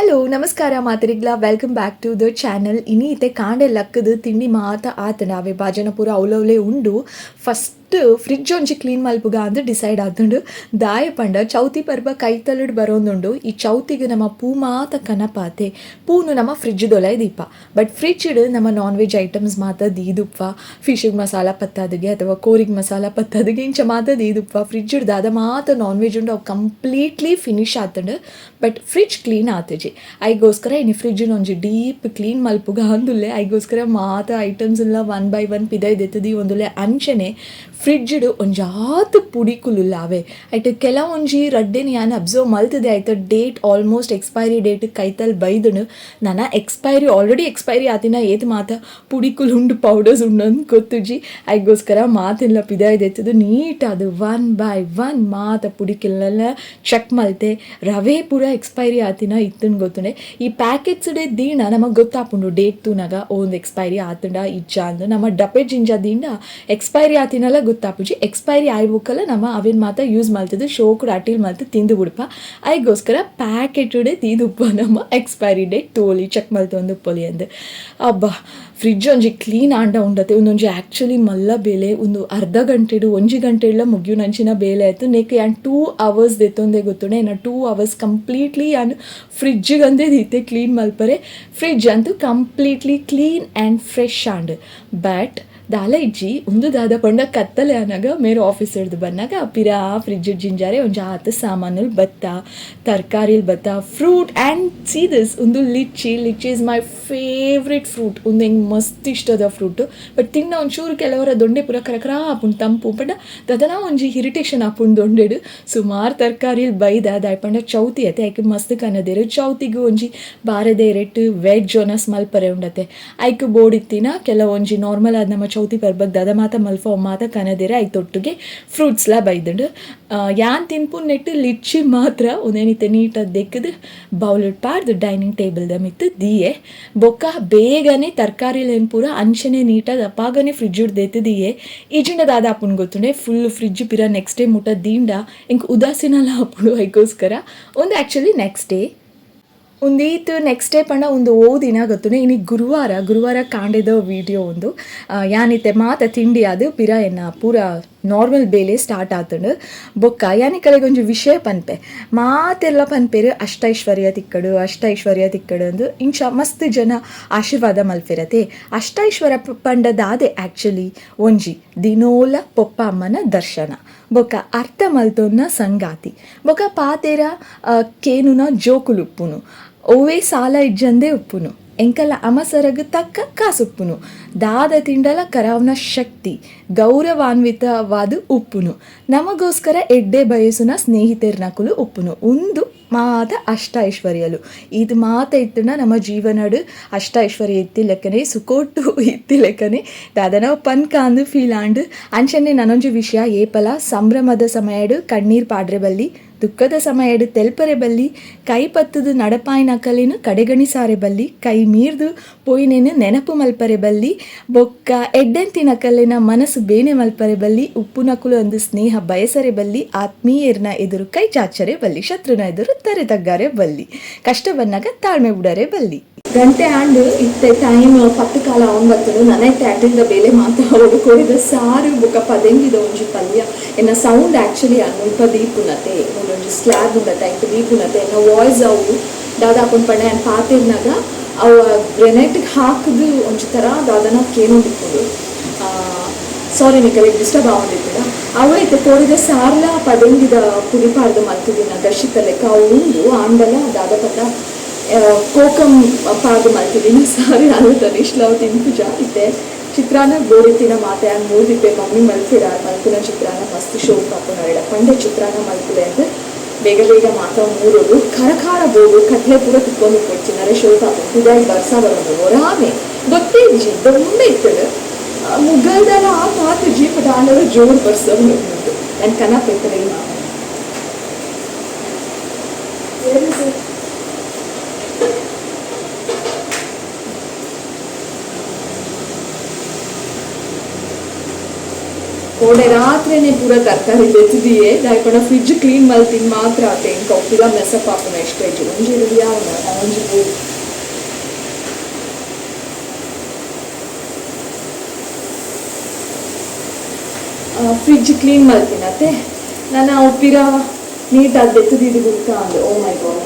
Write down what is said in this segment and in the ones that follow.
Hello ನಮಸ್ಕಾರ ಮಾತರಿಗ್ಲ, welcome back to the channel. ಇನಿ ಇತ್ತೆ ಕಾಂಡೆ ಲಕ್ಕದು ತಿಂಡಿ ಮಾತ ಆತಂಡ, ಅವೆ ಬಾಜನ ಪೂರ ಅವಲವಲೇ ಉಂಡು. ಫಸ್ಟ್ ಫ್ರಿಜ್ ಒಂಜಿ ಕ್ಲೀನ್ ಮಲ್ಪುಗ ಅಂದ್ ಡಿಸೈಡ್ ಆತುಂಡು. ದಾಯೆ ಪಂಡ ಚೌತಿ ಪರ್ಬ ಕೈತಲುಡ್ ಬರೋಂದುಂಡು. ಈ ಚೌತಿಗೆ ನಮ್ಮ ಪೂ ಮಾತ ಕನಪಾತೆ, ಪೂನು ನಮ್ಮ ಫ್ರಿಜ್ ದೊಲೈ ದೀಪ. ಬಟ್ ಫ್ರಿಜ್ಡ್ ನಮ್ಮ ನಾನ್ ವೆಜ್ ಐಟಮ್ಸ್ ಮಾತ ದೀದುಪ್ಪ, ಫಿಶಿಗೆ ಮಸಾಲ ಪತ್ತಾದಿಗೆ ಅಥವಾ ಕೋರಿಗೆ ಮಸಾಲ ಪತ್ತಾದಿಗೆ ಇಂಚ ಮಾತ ದೀದುಪ್ಪ. ಫ್ರಿಜ್ ದಾದ ಮಾತ ನಾನ್ ವೆಜ್ ಉಂಡು ಅವು ಕಂಪ್ಲೀಟ್ಲಿ ಫಿನಿಶ್ ಆತುಂಡು. ಬಟ್ ಫ್ರಿಜ್ ಕ್ಲೀನ್ ಆತುಜಿ. ಐಗೋಸ್ಕರ ಇನಿ ಫ್ರಿಜ್ ಒಂಜಿ ಡೀಪ್ ಕ್ಲೀನ್ ಮಲ್ಪುಗ ಅಂದುಲ್ಲೆ. ಐಗೋಸ್ಕರ ಮಾತ ಐಟಮ್ಸ್ ಎಲ್ಲ ಒನ್ ಬೈ ಒನ್ ಪಿದೈದೆತ್ತುದಿ ಒಂದುಲ್ಲೆ. ಅಂಚನೆ ಫ್ರಿಜ್ಡ್ ಒಂಜಾತ್ ಪುಡಿಕುಲುಲ್ಲಾವೆ. ಐಟ್ ಕೆಲವೊಂಜಿ ರಡ್ಡೆನ್ ಯಾನ್ ಅಬ್ಸರ್ವ್ ಮಲ್ತದೆ, ಐತ ಡೇಟ್ ಆಲ್ಮೋಸ್ಟ್ ಎಕ್ಸ್ಪೈರಿ ಡೇಟ್ ಕೈತಲ್ ಬೈದುಂಡು. ನನ ಎಕ್ಸ್ಪೈರಿ ಆಲ್ರೆಡಿ ಎಕ್ಸ್ಪೈರಿ ಆತಿನ ಏತ್ ಮಾತ ಪುಡಿಕುಲು ಉಂಡು, ಪೌಡರ್ಸ್ ಉಂಡು ಅಂದ್ ಗೊತ್ತುಜಿ. ಐಗೋಸ್ಕರ ಮಾತೆಲ್ಲ ಪಿದಾಯ್ದೆತ್ತದು ನೀಟ್ ಅದು ಒನ್ ಬೈ ಒನ್ ಮಾತ ಪುಡಿಕುಲೆಲ್ಲ ಚೆಕ್ ಮಲ್ತೆ. ರವೆ ಪೂರ ಎಕ್ಸ್ಪೈರಿ ಆತಿನ ಇತ್ತುಂಡು ಗೊತ್ತುಂಡೆ. ಈ ಪ್ಯಾಕೆಟ್ಸ್ ದೀಂಡ ನಮಗೆ ಗೊತ್ತಾಪುಂಡು ಡೇಟ್ ತೂನಾಗ ಒಂದು ಎಕ್ಸ್ಪೈರಿ ಆತುಂಡ ಇಜ್ಜಾ ಅಂದ್. ನಮ್ಮ ಡಬ್ಬೆ ಜಿಂಜ ದೀಂಡ ಎಕ್ಸ್ಪೈರಿ ಆತಿನಲ್ಲ ಗೊತ್ತಾಪುಜಿ. ಎಕ್ಸ್ಪೈರಿ ಆಯ್ಬುಕ್ಕಲ್ಲ ನಮ್ಮ ಅವೇನು ಮಾತ ಯೂಸ್ ಮಲ್ತದ್ದು ಶೋಕುಡು ಅಟಿಲ್ ಮಲ್ತು ತಿಂದು ಬುಡ್ಪ. ಐಗೋಸ್ಕರ ಪ್ಯಾಕೆಟುಡೆ ತೀದುಪ್ಪ, ನಮ್ಮ ಎಕ್ಸ್ಪೈರಿ ಡೇಟ್ ತೋಲಿ ಚೆಕ್ ಮಲ್ತೊಂದು ಉಪ್ಪೊಲಿ ಅಂದ್. ಅಬ್ಬಾ, ಫ್ರಿಜ್ ಒಂಜಿ ಕ್ಲೀನ್ ಆಂಡ ಉಂಡತೆ. ಉಂದೊಂಜಿ ಆ್ಯಕ್ಚುಲಿ ಮಲ್ಲ ಬೇಲೆ. ಒಂದು ಅರ್ಧ ಗಂಟೆಡು ಒಂಜಿ ಗಂಟೆಡ್ಲ ಮುಗಿಯುನಂಚಿನ ಬೇಲೆ ಆಯ್ತು. ನೆಕ್ ಯಾನ್ 2 ಅವರ್ಸ್ ದೆತ್ತೊಂದೆ ಗೊತ್ತುಂಡೆ. ಏನ 2 ಅವರ್ಸ್ ಕಂಪ್ಲೀಟ್ಲಿ ಯಾನ್ ಫ್ರಿಜ್ಜಿಗಂದೇ ದೀತೆ ಕ್ಲೀನ್ ಮಲ್ಪರೆ. ಫ್ರಿಜ್ ಅಂತೂ completely clean and fresh and. But ದಾಲ ಇಜ್ಜಿ, ಉಂದು ದಾದ ಪಂಡ ಕತ್ತಲೆ ಆನಾಗ ಮೇರು ಆಫೀಸ್ ಹಿಡ್ದು ಬಂದಾಗ ಪಿರಾ ಫ್ರಿಜ್ ಜಿಂಜಾರೆ ಒಂಜಿ ಆತ್ ಸಾಮಾನುಲ್ ಬತ್ತ, ತರಕಾರಿಲ್ ಬತ್ತ, ಫ್ರೂಟ್ ಆ್ಯಂಡ್ ಸೀ this ಒಂದು litchi. Litchi is my favourite fruit. ಉಂದು ಎಂಕ್ ಮಸ್ತ್ ಇಷ್ಟದ ಫ್ರೂಟ್. ಬಟ್ ತಿನ್ನ ಒಂಚೂರು ಕೆಲವರ ದೊಂಡೆ ಪೂರ ಕರಕರ ಆಪುಂಡು ತಂಪು ಪಂಡ ದದನ ಒಂಜಿ ಇರಿಟೇಷನ್ ಆಪುಂಡು ದೊಂಡೆಡು. ಸುಮಾರು ತರಕಾರಿಲ್ ಬೈದ. ದಾಯೆ ಪಂಡ ಚೌತಿ ಅತ್ತೆ, ಐಕ್ ಮಸ್ತ್ ಕನದೇರು. ಚೌತಿಗೂ ಒಂಜಿ ಬಾರದೆ ರೆಟ್ ವೆಜ್ ಒನಸ್ ಮಲ್ಪರೆ ಉಂಡತೆ. ಐಕ್ ಬೋಡಿತ್ತಿನ ಕೆಲವೊಂಜಿ ನಾರ್ಮಲ್ ಆದ ನಮ್ಮ ಚೌತಿ ಪರ್ಬಗ್ ದಾದ ಮಾತ ಮಲ್ಪ ಮಾತ ಕನದೇರೆ. ಐತೊಟ್ಟಿಗೆ ಫ್ರೂಟ್ಸ್ಲ ಬೈದುಂಡು. ಯಾನ್ ತಿನ್ಪುನ್ ನೆಟ್ಟು ಲಿಚ್ಚಿ ಮಾತ್ರ. ಉಂದೇನಿತ್ತೆ ನೀಟಾಗಿ ದೆಕ್ಕದು ಬೌಲಿಡ್ ಪಾಡ್ದು ಡೈನಿಂಗ್ ಟೇಬಲ್ದ ಮಿತ್ತು ದಿಯೆ. ಬೊಕ್ಕ ಬೇಗನೆ ತರಕಾರಿಲೇನು ಪೂರ ಅಂಚನೆ ನೀಟಾಗಿ ಅಪಾಗನೆ ಫ್ರಿಜ್ ದೆತ್ತುದಿಯೆ. ಇಜಿಂಡ ದಾದ ಆಪುಂಡು ಗೊತ್ತುಂಡೆ, ಫುಲ್ ಫ್ರಿಜ್ ಪಿರ ನೆಕ್ಸ್ಟ್ ಡೇ ಮುಟ್ಟ ದೀಂಡ ಎಂಕ್ ಉದಾಸೀನಲ ಆಪುಂಡು. ಐಕೋಸ್ಕರ ಒಂದು ಆ್ಯಕ್ಚುಲಿ ನೆಕ್ಸ್ಟ್ ಡೇ ಒಂದೀತ್ ನೆಕ್ಸ್ಟ್ ಡೇ ಪಂಡ ಒಂದು ಓ ದಿನ ಗೊತ್ತುಂಡೆ. ಇನಿ ಗುರುವಾರ, ಗುರುವಾರ ಕಾಂಡೆದ ವೀಡಿಯೋ ಒಂದು. ಯಾನಿತ್ತೆ ಮಾತ ತಿಂಡಿ ಅದು ಪಿರ ಎನ್ನ ಪೂರ ನಾರ್ಮಲ್ ಬೇಲೆ ಸ್ಟಾರ್ಟ್ ಆತುಂಡು. ಬೊಕ್ಕ ಯಾನಿ ಕಲೆಗೊಂಜಿ ಒಂಜಿ ವಿಷಯ ಪನ್ಪೆ. ಮಾತೆಲ್ಲ ಪನ್ಪೇರು ಅಷ್ಟೈಶ್ವರ್ಯ ತಿಕ್ಕಡು, ಅಷ್ಟೈಶ್ವರ್ಯ ತಿಕ್ಕಡು ಅಂದು. ಇಂಚ ಮಸ್ತ್ ಜನ ಆಶೀರ್ವಾದ ಮಲ್ಪಿರತೆ. ಅಷ್ಟೈಶ್ವರ್ಯ ಪಂಡ ದಾದೆ ಆ್ಯಕ್ಚುಲಿ? ಒಂಜಿ ದಿನೋಲ ಪೊಪ್ಪ ಅಮ್ಮನ ದರ್ಶನ, ಬೊಕ್ಕ ಅರ್ಥ ಮಲ್ತೊನ್ನ ಸಂಗಾತಿ, ಬೊಕ್ಕ ಪಾತೆರ ಕೇನುನ ಜೋಕುಲುಪ್ಪುನು, ಒವ್ವೇ ಸಾಲ ಇಜ್ಜಂದೆ ಉಪ್ಪುನು, ಎಂಕಲ ಅಮಸರಗ್ ತಕ್ಕ ಕಾಸುಪ್ಪುನು, ದಾದ ತಿಂಡಲ ಕರಾವ್ನ ಶಕ್ತಿ, ಗೌರವಾನ್ವಿತವಾದ ಉಪ್ಪುನು, ನಮಗೋಸ್ಕರ ಎಡ್ಡೆ ಬಯಸುನ ಸ್ನೇಹಿತೆರ್ನಕುಲು ಉಪ್ಪುನು. ಉಂದು ಮಾತ ಅಷ್ಟ ಐಶ್ವರ್ಯಲು. ಇದು ಮಾತ ಇತ್ತುಂಡ ನಮ್ಮ ಜೀವನಡು ಅಷ್ಟ ಐಶ್ವರ್ಯ ಇತ್ತಿ ಲೆಕ್ಕನೆ, ಸುಕೋಟು ಇತ್ತಿ ಲೆಕ್ಕನೆ. ದಾದನ ಪನ್ಕಾಂದು ಫೀಲ್ ಆಂಡ್. ಅಂಚನೆ ನನೊಂಜಿ ವಿಷಯ, ಏಪಲ ಸಂಭ್ರಮದ ಸಮಯಡು ಕಣ್ಣೀರ್ ಪಾಡ್ರೆ ಬಲ್ಲಿ, ದುಃಖದ ಸಮಯಡು ತೆಲ್ಪರೆ ಬಲ್ಲಿ, ಕೈ ಪತ್ತದು ನಡಪಾಯಿನ ಕಲೆನು ಕಡೆಗಣಿಸಾರೆ ಬಲ್ಲಿ, ಕೈ ಮೀರ್ದು ಪೋಯಿನೇನು ನೆನಪು ಮಲ್ಪರೆ ಬಲ್ಲಿ, ಬೊಕ್ಕ ಎಡ್ಡೆಂತಿನ ಕಲೆನ ಮನಸ್ಸು ಬೇನೆ ಮಲ್ಪರೆ ಬಲ್ಲಿ, ಉಪ್ಪುನಕುಲು ಅಂದು ಸ್ನೇಹ ಬಯಸರೆ ಬಲ್ಲಿ, ಆತ್ಮೀಯರ್ನ ಎದುರು ಕೈ ಚಾಚರೆ ಬಲ್ಲಿ, ಶತ್ರುನ ಎದುರು ತರೆ ತಗ್ಗಾರೆ ಬಲ್ಲಿ, ಕಷ್ಟ ಬಂದಾಗ ತಾಳ್ಮೆ ಬಿಡರೆ ಬಲ್ಲಿ. ಗಂಟೆ ಆಂಡ್ ಇತ್ತೆ ಟೈಮ್ 10 ಕಾಲ 9. ನನೈತೆ ಅಟಿಲ್ದ ಬೇಲೆ ಮಾತಾಡೋದು. ಕೋರಿದ ಸಾರು ಬೊಕ್ಕ ಪದೆಂಗಿದ ಒಂಜಿ ಪಲ್ಯ. ಎನ್ನ ಸೌಂಡ್ ಆ್ಯಕ್ಚುಲಿ ಮುಲ್ಪ ದೀಪುನತೆ, ಒಂಜಿ ಸ್ಲ್ಯಾಬ್ ಉಂಡತೆ, ಐಕ್ ದೀಪುನತೆ. ಎನ್ನ ವಾಯ್ಸ್ ಅವು ದಾದ ಪಂಡ ಯಾನ್ ಪಾತೆರ್ನಾಗ ಅವು ಗ್ರೆನೈಟ್ಗೆ ಹಾಕುದು ಒಂಜಿ ಥರ ದಾದನ ಕೇನೊಂದಿಪ್ಪುಂಡು. ಸಾರಿ, ನಿಕಲೆಗ್ ಡಿಸ್ಟರ್ಬ್ ಆವೊಂದಿತ್ತುಂಡ. ಅವು ಇತ್ತೆ ಕೋರಿದ ಸಾರ್ಲ ಪದೆಂಗಿದ ಪುಡಿ ಪಾಡ್ದು ಮಲ್ತುದಿನ ಗಶಿತ ಲೆಕ್ಕ ಅವು ಉಂಡು. ಆಂಡಲ ದಾದ ಪಂಡ ಕೋಕಂ ಪಾಡ್ದು ಮಲ್ತಿದ್ದೀನಿ ಸಾರಿ. ನಾನು ತನಿಷ್ಲವು ತಿನ್ಪುಜ. ಇತ್ತೆ ಚಿತ್ರಾನ್ನ ಗೋರಿತ್ತಿನ ಮಾತೆ ಯಾನ್ ಮೂರ್ದಿಪ್ಪೆ. ಮಮ್ಮಿ ಮಲ್ಪಿರ ಮಲ್ಪುನ ಚಿತ್ರಾನ್ನ ಮಸ್ತ್ ಶೋಕ್ ಆಪುನ. ಪಂಡೆ ಚಿತ್ರಾನ್ನ ಮಲ್ಪುಲೆ ಅಂದ್. ಬೇಗ ಬೇಗ ಮಾತ ಮೂರೋದು. ಖರ ಖಾರ ಬೋಡು ಕಟ್ಲೆ ಪೂರ ತಿಕ್ಕೊಂಡು ಕೊಡ್ತಿನಾರೆ ಶೋಕ್ ಆಪುಂಡು. ಪಿದಾಯಿ ಬರ್ಸ ಬರೋದು ಒರಾಮೆ ಗೊತ್ತೇ ಇಜ್ಜಿ, ದೊಮ್ಮೆ ಇತ್ತದು ಮುಗಲ್ದಲ್ಲ ಆ ಪಾತುಜಿ. ಬಟ್ ಆಂಡಲ ಜೋರು ಬರ್ಸ ಉಂಟು. ನಾನು ಕನಪ್ ಇತ್ತರೆ. Where is it? ಕೋಡೆ ರಾತ್ರಿನೇ ಪೂರ ತರಕಾರಿ ತೆತ್ತಿದಿಯೇ. ದಾಯೆ ಪಂಡ ಫ್ರಿಜ್ ಕ್ಲೀನ್ ಮಲ್ತಿನ ಮಾತ್ರ ಆತೆ. ಎಂಕ್ ಅವು ಪಿರ ಮೆಸಪ್ ಆಪುನ ಇಷ್ಟ ಇಜ್ಜಿ. ಒಂಜಿ ಇರುದು ಯಾವ್ನ ಒಂಜಿ ಬೋಡು. ಫ್ರಿಜ್ ಕ್ಲೀನ್ ಮಲ್ತಿನತೆ ನನ ಅವು ಪಿರ ನೀಟಾದ್ ದೆತ್ತ್ ದೀದ್ ಬುಡ್ಕ ಅಂದ್. ಓ ಮೈ ಗಾಡ್,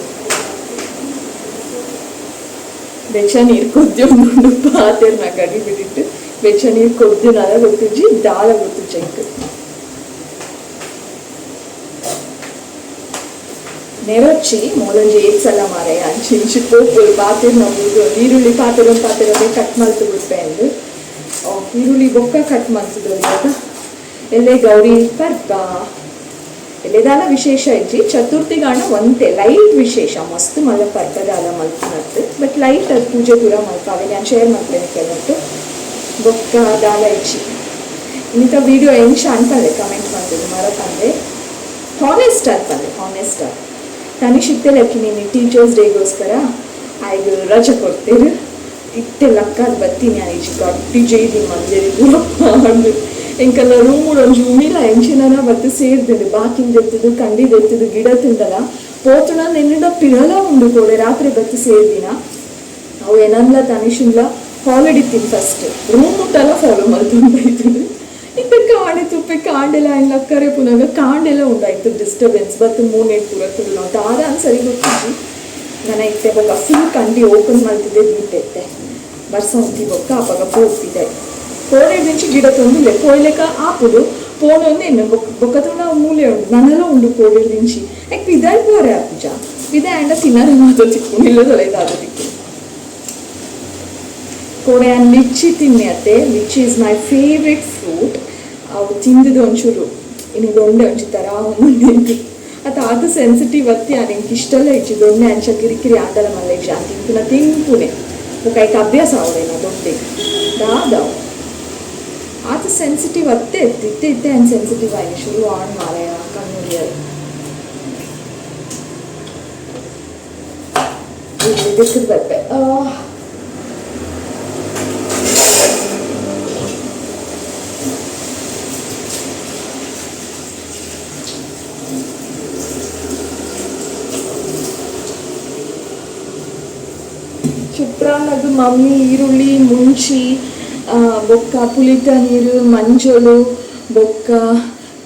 ಬೆಚ್ಚ ನೀರು ಕೊದ್ಯೊಂದುಂಡು. ಪಾತೆರ್ನ ಗಡಿ ಬಿಡಿಟ್ ಬೆಚ್ಚ ನೀರು ಕೊದ್ದಿನಲ ಗೊತ್ತುಜ್ಜಿ, ದಾಲ ಗೊತ್ತುಜ್ಜಿ ಎಂಕ್. ನೆರೊಚ್ಚಿ ಮೂಲೊಂಜಿ ಏತ್ ಸಲ ಮಾರಾಯ ಅಂಚಿ ಇಂಚಿ ಪೋಪುಲು ಪಾತೆರ್ನ ಬುಡ್ದು ಈರುಳ್ಳಿ ಪಾತೆರೊಂದು ಪಾತೆರೊಂದೇ ಕಟ್ ಮಲ್ತ್ ಬುಡ್ಪೆ ಅಂದ್. ಈರುಳ್ಳಿ ಬೊಕ್ಕ ಕಟ್ ಮಲ್ತ್ದೊಲಿ ಅತ. ಎಲ್ಲೆ ಗೌರಿ ಪರ್ಬ. ಎಲ್ಲೆದಾಲ ವಿಶೇಷ ಇಜ್ಜಿ. ಚತುರ್ಥಿಗಾಂಡ ಒಂತೆ ಲೈಟ್ ವಿಶೇಷ, ಮಸ್ತ್ ಮಲ್ಲ ಪರ್ಬದಾಲ ಮಲ್ಪುನತ್ತ್, ಬಟ್ ಲೈಟ್ ಅದು ಪೂಜೆ ಪೂರ ಮಲ್ಪಾವೆ. ನಾನು ಶೇರ್ ಮಲ್ಪೇನೆ ಕೆಲವೊಟ್ಟು. ಬೊಕ್ಕ ದಾಲ ಇಜ್ಜಿ. ಇನ್ನಿತ ವಿಡಿಯೋ ಎಂಚ ಅನ್ಪಂದೆ ಕಮೆಂಟ್ ಮಲ್ತುದು ಮರಪಂದೆ. ಹಾನೆಸ್ಟ್ ಅನ್ಪಂದೆ, ಹಾನೆಸ್ಟ್ ಆದ್. ತನಿಷ್ ಇತ್ತೆ ಲೆಕ್ಕಿನಿ ಟೀಚರ್ಸ್ ಡೇಗೋಸ್ಕರ ಆಯ್ಗ್ ರಜೆ ಕೊರ್ತೆರ್. ಇತ್ತೆ ಲಕ್ಕಾದ್ ಬತ್ತೀನಿ ಆಯಿಜಿ ಗಟ್ಟಿ ಜೈದಿ ಮಂಜರಿ ಪೂರ ಪಾಡ್ದ್ ಎಂಕಲ್ನ ರೂಮುಡು ಒಂಜಿ ಉಮಿಲ ಎಂಚಿನನ ಬತ್ತ್ ಸೇರ್ದ್ಂಡ್. ಬಾಕಿಲ್ ದೆತ್ತ್ದ್ ಕಂಡಿ ದೆತ್ತ್ದ್ ಗಿಡ ತಿಂಡಲ ಪೋತುಂಡ ನೆನ್ನುಂಡ ಪಿರಲ ಉಂಡು. ಕೋಡೆ ರಾತ್ರೆ ಬತ್ತ್ ಸೇರ್ದಿನ ಅವು ಎನನ್ಲ ತನಿಷನ್ಲ ಹಾಲಿಡ್ ಇತ್ತಿನ ಫಸ್ಟ್ ರೂಮ್ ಮುಟ್ಟಲ ಫಾಲೋ ಮಲ್ತೊಂದು ಬೈದ್ಂಡ್. ಇತ್ತೆ ಕಾಂಡೆ ತುಪ್ಪೆ ಕಾಂಡೆಲ ಐನ್ ಲಕ್ಕರೆ ಪುನಗ ಕಾಂಡೆಲ ಉಂಡು ಐತ ಡಿಸ್ಟರ್ಬೆನ್ಸ್ ಬತ್ತ್ ಮೂನೆಡ್ ಪೂರ ಕುಲ್ಲುನ ದಾದ ಅಂದ್ ಸರಿ ಗೊತ್ತಿಜ್ಜಿ. ನನ ಇತ್ತೆ ಬೊಕ ಫುಲ್ ಕಂಡಿ ಓಪನ್ ಮಲ್ತ್ದೇ ದೀಪೆ. ಇತ್ತೆ ಬರ್ಸ ಉಂತಿ ಬೊಕ್ಕ ಅಪಗ ಪೋಪಿದೈ. ಕೋಡೆಡ್ದಿಂಚಿ ಗಿಡ ತೊಂದುಲ್ಲೆ ಪೋಯಿಲೆಕ ಆಪುಂಡು ಪೋನೊಂದು ಎನ್ನು ಬೊಕ್ಕ ಬೊಕ್ಕ ತೂಂಡ ಅವು ಮೂಲೆ ಉಂಡು ನನಲ ಉಂಡು. ಕೋಡೆಡ್ದಿಂಚಿ ಐಕ್ ಪಿದಾಯಿ ಪೋರೆ ಆಪುಜ. ಪಿದಾಯಿ ಆಂಡ ತಿನರೆ ಮಾತ ತಿಕ್ಕುಂಡು, ಇಲ್ಲದೊಲಯಿ ದಾದ ತಿಕ್ಕುಂಡು? ಕೋಡೆ ಯಾನ್ ಲಿಚ್ಚಿ ತಿನ್ನೆ ಅತ್ತೆ. Litchi is my favourite fruit. ಅವು ತಿಂದುದು ಒಂಚೂರು ಇನಿ ದೊಂಡೆ ಒಂಜಿ ತರ ಆವೊಂದುಂಡು ಎಂಕ್. ಅತ್ ಆತ್ ಸೆನ್ಸಿಟಿವ್ ಅತ್ತ್ ಯಾನ್, ಎಂಕ್ ಇಷ್ಟಲ ಇಜ್ಜಿ ದೊಂಡೆ. ಅಂಚ ಕಿರಿಕಿರಿ ಆಂಡಲ ಮಲ್ಲ ಇಜ್ಜಿ, ಯಾನ್ ತಿನ್ಪುನ ತಿನ್ಪುನೆ. ಬೊಕ ಐಕ್ ಅಭ್ಯಾಸ ಆವೊಡೇನ ದೊಂಡೆಗ್ ದಾದ ಅವು. ಆತ್ ಸೆನ್ಸಿಟಿವ್ ಅತ್ತೇ ಇತ್ತು, ಇತ್ತೆ ಇತ್ತೆ ಯಾನ್ ಸೆನ್ಸಿಟಿವ್ ಆಯಿನಿ ಶುರು ಆಂಡ್ ಮಾರಾಯ ಕಣ್ಣ್ ಉರಿಯರೆ. ದೆಕ್ಕ್ದ್ ಬರ್ಪೆ. ಚಿತ್ರಾನ್ನಗ್ ಮಮ್ಮಿ ಈರುಳ್ಳಿ ಮುಂಚಿ ಬೊಕ್ಕ ಪುಲಿತ ನೀರು, ಮಂಜೊಲು ಬೊಕ್ಕ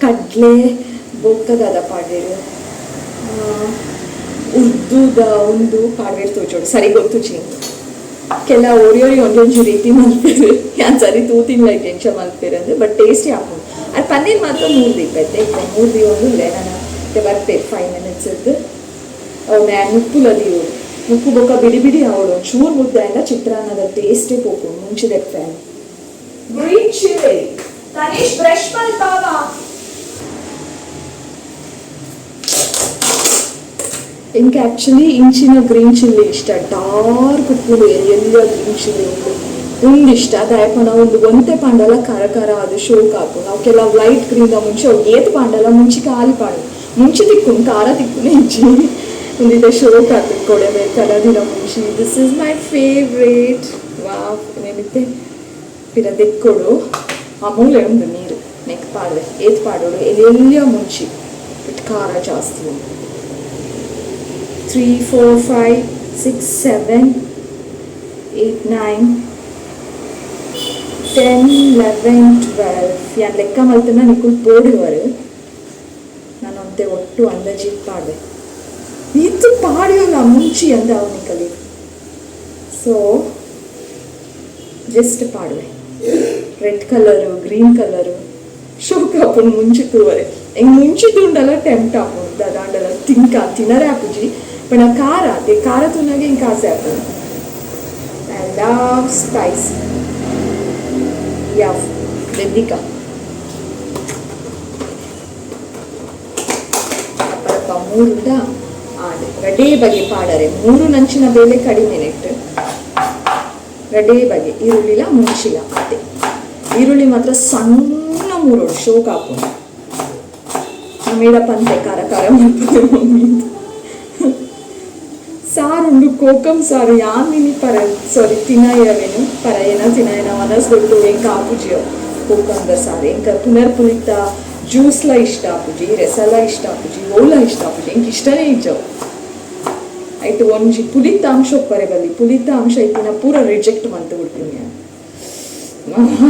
ಕಡ್ಲೆ ಬೊಕ್ಕ ದಾದ ಪಾಡ್ವೆರ್, ಉರ್ದುದ ಉಂದು ಪಾಡ್ವೆರ್ ತೋಜೊಡು, ಸರಿ ಗೊತ್ತುಜಿ ಎಂಕ್. ಕೆಲ ಒರಿಯೊರಿ ಒಂಜೊಂಜಿ ರೀತಿ ಮಲ್ಪೆರ್, ಯಾನ್ ಸರಿ ತೂತಿನ್ಲ ಇಜ್ಜಿ ಎಂಚ ಮಲ್ಪೆರ್ ಅಂದ್, ಬಟ್ ಟೇಸ್ಟಿ ಆಪುಂಡು. ಅರ್ ಪನ್ನೀರ್ ಮಾತ್ರ ಮೂರು ದೀಪೆ ಇತ್ತೆ ಮೂರು ದೀವೊಂದುಲ್ಲೆ ನನ. ಇತ್ತೆ ಬರ್ಪೆರ್ ಫೈವ್ ಮಿನಿಟ್ಸ್ ರ್ದ್. ಅವು ಯಾನ್ ನುಪ್ಪುಲ ದೀವೊಡು. ನುಪ್ಪು ಬೊಕ್ಕ ಬಿಡಿ ಬಿಡಿ ಆವೊಡು. ಒಂಚೂರು ಮುದ್ದೆ ಆಂಡ ಚಿತ್ರಾನ್ನದ ಟೇಸ್ಟೇ ಪೋಪುಂಡು. ಮುಂಚಿದ ಫ್ಯಾನ್. Green chilli. ತನಿಷ್ ಬ್ರಷ್ ಮಲ್ಪಾವ. ಎಂಕ್ ಆಕ್ಚುಲಿ ಇಂಚಿನ ಗ್ರೀನ್ ಚಿಲ್ಲಿ ಇಷ್ಟ. ಡಾರ್ಕ್ ಉಪ್ಪುಂಡು ಎಲ್ಯ ಗ್ರೀನ್ ಚಿಲ್ಲಿ ಉಂಡು. ಉಂದು ಇಷ್ಟ. ದಾಯೆ ಪಂಡ ಉಂದು ಒಂತೆ ಪಾಂಡಲ ಖಾರ ಖಾರ ಆದ್ ಶೋಕ್ ಆಪುಂಡು. ಅವು ಕೆಲವು ಲೈಟ್ ಗ್ರೀನ್ ದ ಮುಂಚಿ ಅವು ಏತ್ ಪಾಂಡಲ ಮುಂಚಿ ಖಾಲಿ ಪಾಡುನು. ಮುಂಚಿ ತಿಕ್ಕುಂಡು ಖಾರ ತಿಕ್ಕುನೆ ಇಜ್ಜಿ. ಉಂದು ಇತ್ತೆ ಶೋಕ್ ಆತುಂಡು ಕೋಡೆ ಮೇರ್ ಕನದಿನ ಮುಂಚಿ. This is my favourite. Wow, ಉಂದೆನ್ ಇತ್ತೆ ಪಿರ ದೆಕ್ಕೊಡು. ಆ ಮೂಲೆ ಉಂಡು ನೀರ್ ನೆಕ್ ಪಾಡ್ವೆ. ಏತ್ ಪಾಡೊಡು? ಎಲ್ಯ ಎಲ್ಯ ಮುಂಚಿ ಬಟ್ ಖಾರ ಜಾಸ್ತಿ ಉಂಡು. 3 4 5 6 7 8 9 10 11 12. ಯಾನ್ ಲೆಕ್ಕ ಮಲ್ತ್ಂಡ ನಿಕುಲು ಪೋಡಿವರ್. ನನ ಒಂತೆ ಒಟ್ಟು ಅಂದಾಜಿಗ್ ಪಾಡ್ವೆ. ಈತ್ ಪಾಡ್ಯೊಲ ಮುಂಚಿ ಅಂದ್ ಆವು ನಿಕಲೆಗ್. ಸೊ ಜಸ್ಟ್ ಪಾಡ್ವೆ. ರೆಡ್ ಕಲರ್ ಗ್ರೀನ್ ಕಲರ್ ಶೋಕ್ ಆಪುಂಡು ಮುಂಚಿ ತೂವರೆ. ಎಂಕ್ ಮುಂಚಿ ತೂಂಡಲ ಟೆಂಪ್ಟ್ ಆಪುಂಡು ದಾದಾಂಡಲ ತಿಂಕ. ತಿನರೆ ಆಪುಜಿ ಪಂಡ ಖಾರ ಅತೆ, ಖಾರ ತೂನಗ ಎಂಕ್ ಆಸೆ ಆಪುಂಡು. I love spicy. ಯಾವ್ ಬೆದ್ದಿಕ ಅಪ್ಪರಪ್ಪ ಮೂರುಂಡ ಆಂಡ್. ರಡ್ಡೇ ಬಗೆ ಪಾಡರೆ, ಮೂರು ನಂಚಿನ ಬೇಲೆ ಕಡಿಮೆ ನೆಟ್. ರಡ್ಡೇ ಬಗೆ, ಈರುಳ್ಳಿಲ ಮುಂಚಿಲ ಆತೆ. ಈರುಳ್ಳಿ ಮಾತ್ರ ಸಣ್ಣ ಮೂರೊಡು ಶೋಕ್ ಆಪುಂಡು. ನಮೇಡ ಪಂತೆ ಖಾರ ಖಾರ ಮಲ್ಪುಲೆ ಮಮ್ಮಿ. ಸಾರುಂಡು, ಕೋಕಂ ಸಾರು. ಯಾನ್ ಮಿನಿ ಪರ ಸಾರಿ ತಿನಯವೇನು ಪರಯನ ತಿನಯನ ಮನಸ್ ಗೊತ್ತು. ಎಂಕ್ ಆಪುಜಿ ಅವು ಕೋಕಂದ ಸಾರು. ಎಂಕ್ ಪುನರ್ ಪುಳಿತ ಜ್ಯೂಸ್ಲ ಇಷ್ಟ ಆಪುಜಿ, ರೆಸಲ ಇಷ್ಟ ಆಪುಜಿ, ಓಲ ಇಷ್ಟ ಆಪುಜಿ. ಎಂಕ್ ಇಷ್ಟನೇ ಇಜ್ಜವು. ಐಟ್ ಒಂಜಿ ಪುಲಿತ ಅಂಶ ಉಪ್ಪರೆ ಬಲ್ಲಿ. ಪುಲಿತ ಅಂಶ ಇತ್ತಿನ ಪೂರ ರಿಜೆಕ್ಟ್ ಮಲ್ತ್ ಬಿಡ್ತೀನಿ.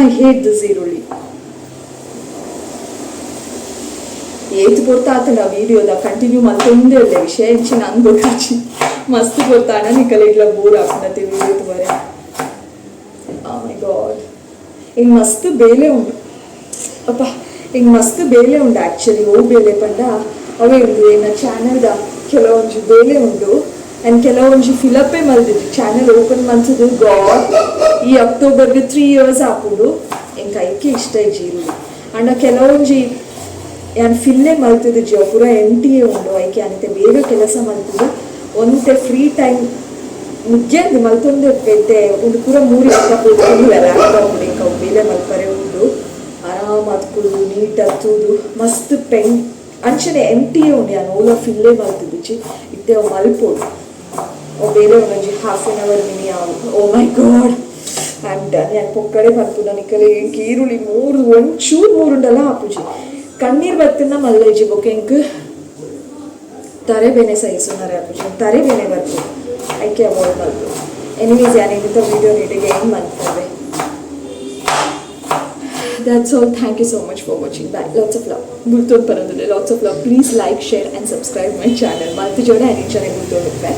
I hate this ಈರುಳ್ಳಿ. ಏತ್ ಪೊರ್ತಾತುಂಡ ವೀಡಿಯೋದ ಕಂಟಿನ್ಯೂ ಮಲ್ತೊಂದೇ ಉಲ್ಲೆ. ವಿಷಯ ಎಂಚಿನ ಅಂದ್ ಗೊತ್ತಿಜ್ಜಿ. ಮಸ್ತ್ ಪೊರ್ತಾಂಡ ನಿಕಲೆಗ್ಲ ಬೋರ್ ಆಪುಂಡತೆ ವೀಡಿಯೋ ತೂವರೆ. ಮೈ ಗಾಡ್, ಇಂಗ್ ಮಸ್ತ್ ಬೇಲೆ ಉಂಡು ಅಪ್ಪ, ಇಂಗ್ ಮಸ್ತ್ ಬೇಲೆ ಉಂಡು ಆ್ಯಕ್ಚುಲಿ. ಓ ಬೇಲೆ ಪಂಡ ಅವೇ ಉಂಡು ಎನ್ನ ಚಾನೆಲ್ದ ಕೆಲವೊಂಜಿ ಬೇಲೆ ಉಂಡು. ಆ್ಯಂಡ್ ಕೆಲವೊಂಜಿ ಫಿಲಪ್ಪೇ ಮಲ್ದಿದ್ದು. ಚಾನೆಲ್ ಓಪನ್ ಮಲ್ತದು ಗಾಡ್ ಈ ಅಕ್ಟೋಬರ್ಗೆ 3 ಇಯರ್ಸ್ ಆಪುಂಡು. ಎಂಕ್ ಐಕೆ ಇಷ್ಟ ಇಜ್ಜಿ ಈರುಳ್ಳಿ. ಆಂಡ ಕೆಲವೊಂಜಿ ಯಾನ್ ಫಿಲ್ಲೇ ಮಲ್ತುದಿಜ್ಜಿ, ಅವು ಪೂರ ಎಂಟಿಯೇ ಉಂಡು. ಐಕೆ ಯಾನಿತ್ತೆ ಬೇಗ ಕೆಲಸ ಮಲ್ತುದು ಒಂತೆ ಫ್ರೀ ಟೈಮ್ ಮುಗ್ಯಂದು ಮಲ್ತೊಂದು ಇತ್ತೆ. ಉಂದು ಪೂರ ಮೂರಿ ಬೊಕ್ಕ ಕುಲ್ಲುವೆ ಲ್ಯಾಪ್ಟಾಪ್. ಎಂಕ್ ಅವು ಬೇಲೆ ಮಲ್ಪರೆ ಉಂಡು. ಆರಾಮಾದ್ ಕುಲ್ದು ನೀಟಾದ್ ತೂದು ಮಸ್ತ್ ಪೆನ್ ಅಂಚನೆ ಎಂಟಿಯೇ ಉಂಡು. ಯಾನ್ ಓಲ ಫಿಲ್ಲೇ ಮಲ್ತುದಿಜ್ಜಿ. ಇತ್ತೆ ಅವು ಮಲ್ಪೊಡು. ಅವು ಬೇಲೆ ಒಂಜಿ half an hour mini ಆವು. Oh my God, I am done. ಯಾನ್ ಪೊಕ್ಕಡೆ ಪನ್ಪುನ ನಿಕಲೆಗ್. ಎಂಕ್ ಈರುಳ್ಳಿ ಮೂರು ಒಂಚೂರು ಮೂರುಂಡಲ ಆಪುಜಿ. ಕಣ್ಣೀರ್ ಬತ್ತುಂಡ ಮಲ್ಲ ಇಜ್ಜಿ. ಬೊಕ್ಕ ಎಂಕ್ ತರೆ ಬೇನೆ ಸಹಿಸುನರೆ ಆಪುಜಿ, ತರೆ ಬೇನೆ ಬರ್ಪುಂಡು. ಐಕೆ ಅವಾಯ್ಡ್ ಮಲ್ಪು. ಎನಿವೇಸ್, ಯಾನ್ ಇಂತ ವೀಡಿಯೋ ನೀಟಿಗೆ ಎಂಡ್ ಮಲ್ಪುವೆ. That's all. Thank you so much for watching. Bye. Lots of love. ಬುಲ್ತೊಂದು ಪನೊಂದುಲ್ಲೆ. Lots of love. Please like, share and subscribe my channel. ಮಲ್ತ್ ಜೋಡೆ ಆ್ಯಂಡ್ ಇಂಚನೆ ಬುಲ್ತೊಂದು.